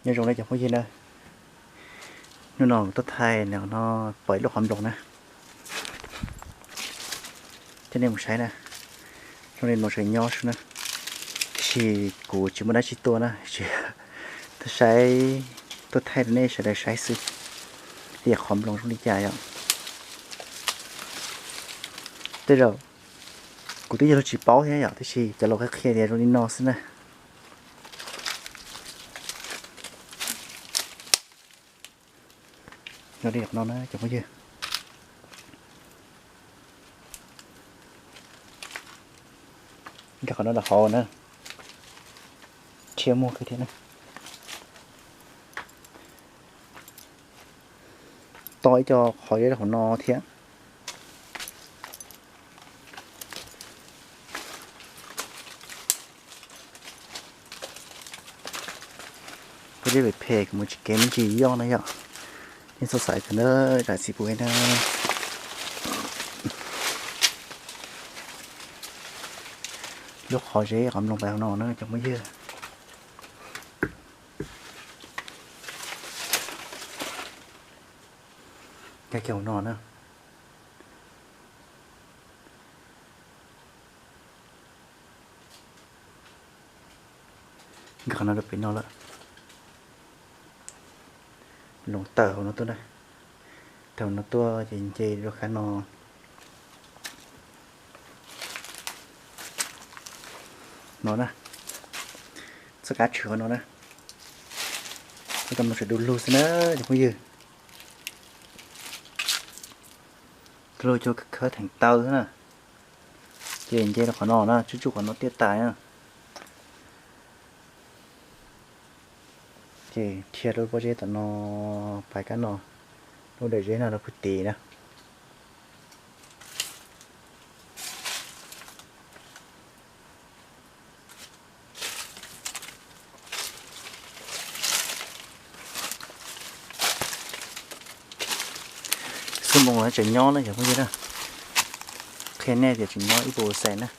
Nyob zoo na cov phooj ywg na, hnub no kuv tuaj thaij no pom ib lub qhov nploos na, coj nej mus saib na. Zoo li no tseem nyob xwb na, tiam sis kuv tsis muaj dab tsi tuaj na, tsis tuaj saib, tuaj thaij rau nej sawv daws saib xwb. Tias qhov nploos zoo li cas yom. Tej zaum kuv twb yog luag tsis paub thiab yom, tiam sis cov laus qhia qhia tias zoo li no xwb na. Nyob li no na cov phooj ywg. Nkag qhov no rau hauv na, thiab muag kawg thiab na. To ib co qhov zeb rau hauv no thiab. Pob zeb phem phem kuv mus tsis kev me ntsis yoj na yom. Yeej txhob xaiv kawg na, zam txim pub na. Lub qhov zeb qhov nploos pais hauv no na cov phooj ywg. Nkag kiag hauv no na. Nkag qhov no rau pem no lawm. Loos tawm hauv no tuaj na. Tawm hauv no tuaj ces nce rau qab no. No na. Txoj kab tshwm qhov no na. Txoj kab no tseem du lug xwb na cov phooj ywg. Coj lug cua khawb theem taw xwb na. Ces nce rau qhov no na, tsuj tsuj qhov no tiaj tas na. Ces dhia rau pob zeb tom no, pais kab no, lub dawm zeb no rau puag tid na. Xub moos tseem nyob na cov phooj ywg na. Qhia nej tias tseem nyob ib puas xees na.